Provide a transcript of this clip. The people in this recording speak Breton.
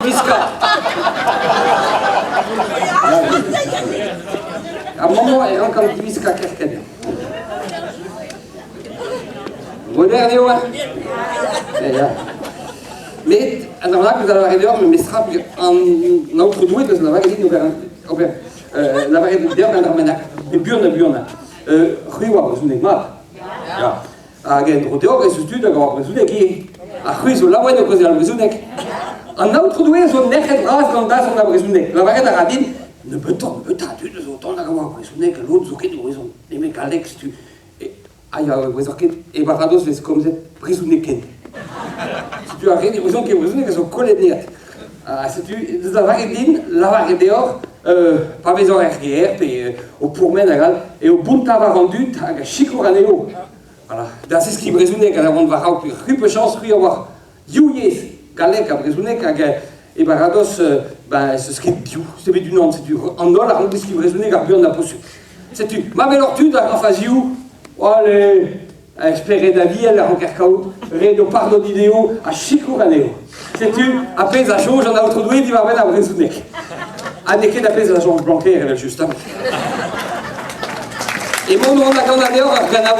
Gwiskañ. Ar mañ e rankan diwiskañ kerkent. Modern eo, hein? Ya. Met an dra bennak eus a lavaret deoc'h memestra an Aotrou Doue deus lavaret din ober ober lavaret deoc'h un dra bennak, met buan ha buan. C'hwi oa brezhoneg mat. Ya. Hag en-dro deoc'h ez eus tud hag a oar brezhoneg ivez. Ha c'hwi zo laouen o kaozeal brezhoneg. An Aotrou Doue zo nec'het bras gant dazont ar brezhoneg. Lavaret a ra din, nebeutoc'h nebeutañ a dud zo o tont hag a oar brezhoneg, lod zoken ne ouezont nemet galleg, setu. Ah ya, ouezoc'h ket, e baradoz vez komzet brezhoneg ken. Setu ar re ne ouezont ket brezhoneg a zo kollet neat. Ha setu, deus lavaret din, lavaret deoc'h, pa vezoc'h er gêr pe o pourmen hag all, eo bountañ war an dud hag a sikour anezho. Voilà. Da zeskiñ brezhoneg ha da vont war-raok c'hwi 'peus chañs, c'hwi a oar div yezh, galleg ha brezhoneg, hag e baradoz, ben, ez eus ket div, se bet unan, setu an holl a rank deskiñ brezhoneg ar buan ha posupl. Setu, ma weloc'h tud a ra fazioù, allez, Spered Aviel a ranker kaout, ret eo pardoniñ dezho ha sikour anezho. Setu ar pezh a soñj an Aotrou Doue diwar-benn ar brezhoneg. Ha n'eo ket ar pezh a soñj Blanquer evel-just. Emaon o vont da ganañ deoc'h ur ganaouenn.